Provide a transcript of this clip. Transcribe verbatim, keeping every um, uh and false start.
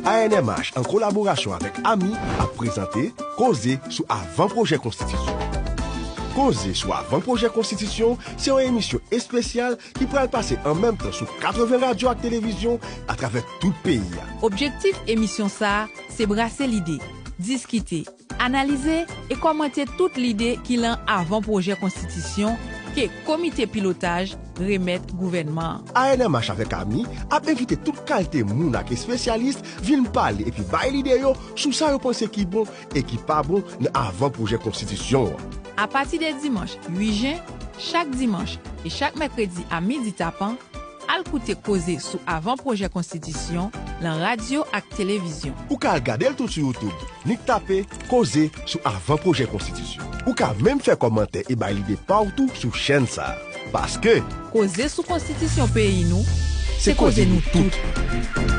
A N M H, an kolaborasyon avèk Ami, ap prezante Koze sou Avan Pwojè Konstitisyon. Koze sou Avan Pwojè Konstitisyon se yon emisyon espesyal ki pral pase an menm tan sou katreven radyo ak televizyon atravè tout peyi a. Objektif emisyon sa a se brase lide, diskite, analize e kòmante tout lide ki lan avan pwojè konstitisyon ke Komite Pilotaj remèt gouvènman an. A N M H avèk Ami ap envite tout kalite moun ak espesyalis vin pale epi bay lide yo sou sa yo panse ki bon e ki pa bon nan avan pwojè konstitisyon an. Apati de dimanch uit jen, chak dimanch e chak mèkredi a midi tapan, al koute koze sou avan pwojè konstitisyon lan radyo ak televizyon. Ou ka al gade l tou sou YouTube, nik tape Koze sou Avan Pwojè Konstitisyon. Ou ka menm fè kòmantè e bay lide pa w tou sou chèn sa a. Paske Koze sou konstitisyon peyi nou, se koze nou tout.